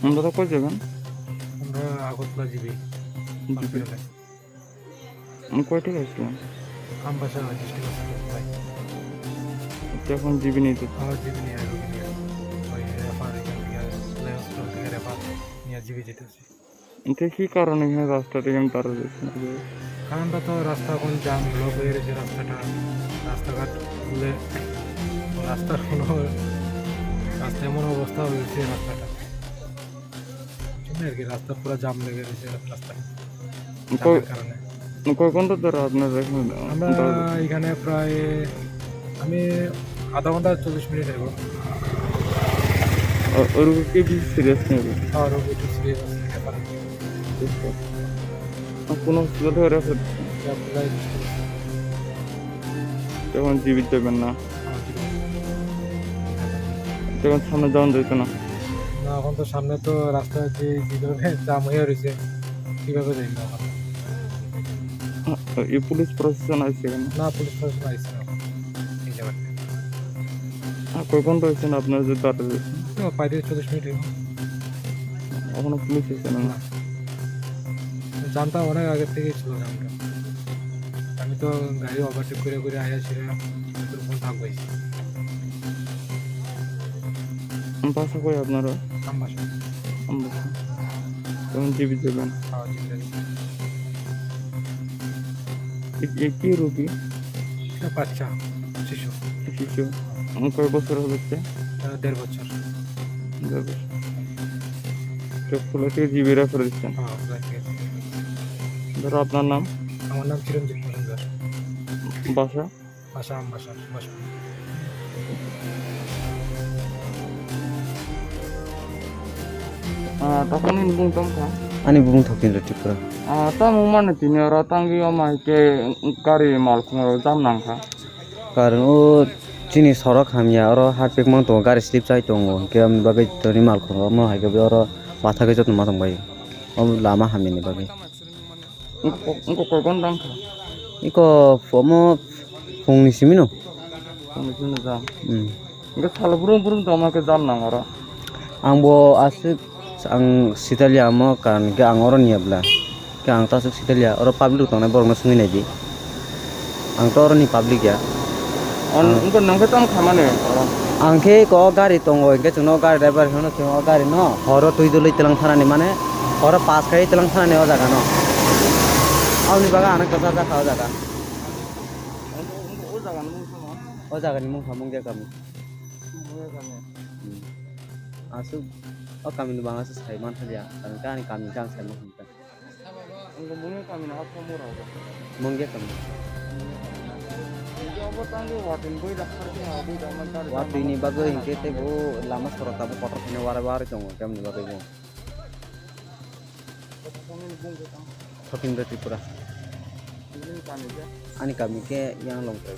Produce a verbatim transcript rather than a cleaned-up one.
Nandoro koi jagan? Nandoro Agartala G B. G B. Hospital. Koi thik asle? Ambassa district hospital. Te ekhon G B ni to? Oh, G B ni, G B ni. Oi, refer, ekhon theke, hospital theke refer niya G B jete hoy. Te ki karone hai rasta te ekhon tar hoy? Karon ta to rasta ekhon jam, block hoye royse rasta ta. Rasta ghat bole, rasta hono, rasta emon obostha hoye royse rasta ta. Joni ar ki rasta pura jam lege royse rasta. Koi, jamor karone. Koi ghonta dhore apnara ekhane? Amra ekhane pray ami adha ghonta chollish minute hoibo. O, o rogi ki bisi serious nahi? Ha, rogi ekটু serious ase, bepar. Acha. Ar kono hospital e refer? Jebon jibit jaiben na? Jebon samne jaon jaito na? Na, ekhon to samne to rasta je, je dhoroner jam hoye royse, kibhabe jaibo ekhon? E police proshashan aise na? Na, police proshashan aise na. Ei jaga. Ar koi ghonta hoyse na apnara je tar hoyse? To, pray chollish minute hoibo. Ekhono police aise na? Na. Jamta onek age theke cholo jamta. Ami to gari overtake kore kore aya sira, ekhon thang paise. Basa koi apnara? Ambassa. Ambassa. Tamo jibit jaiben? Ha, jibit jaiben. E, e ki rogi? Ekta bachcha, shishu. Shishu. Koi bochor hobo? Ah, der bochor. Der bochor. To flight e G B refer dicchen? Ha, flight e. Dhoro, apnar nam? Amar nam Chiranjeev Majumdar. Basa? Basa Ambassa, Ambassa. Ah, tamo nini bumung tamo kha? Ani bumung Thokindra Tripura. Ah, tamo mane tini oro tangwi omo hai khe gari malkhung rok jam nang kha? Karon o chini sorok hamya, oro harpik mang tongo, gari slip chai tongo, hinkhe aboni bagwi tini malkhung rok omo hai khe oro pathak khe joto ma tong bai o lama hamya ni bagwi. Wngkha, wngkha koi ghonta wngkha? Iko omo phungni simi no. Phungni simi jam. Hmm. Hingke salo brum brum tongma khe jam nang oro. Ang bo aswk ang sitalia omo karon hingke ang oro ni abla. Hingke ang ta aswk sitalia oro public rok tongnai borok no swngwi naidi. Ang to oro ni public ya. On, ang wngkha nang khe tamo khamani oro. Ang khe ko gari tongo, hingke chwngno gari driver hino chwng o gari no horo twi dwlwi twlang thanani mane horo pass khai twlang thanani o jaga no. Aboni bagwi ang kwchajak kha o jaga. O jaga ni mung tamo? O jaga ni mung kha Mungia kami. Mungia kami. Hmm. Aswk o kami ni bang aswk sai man thaliya. Ang khe ani kami khe ang sai man thaliya. Ang Mungia kami ni hapsa mura bo. Mungia kami. Mungia kami. Ang khe obo tang di watwi bui dakhar khe ha bui dakhar. Watwi ni bagwi hingke tei bo lama sora tabuk kotor kheno wara wari tongo kemni bagwi bo. Thokindra Tripura. Nini kami khe? Ani kami khe yang Longtrai.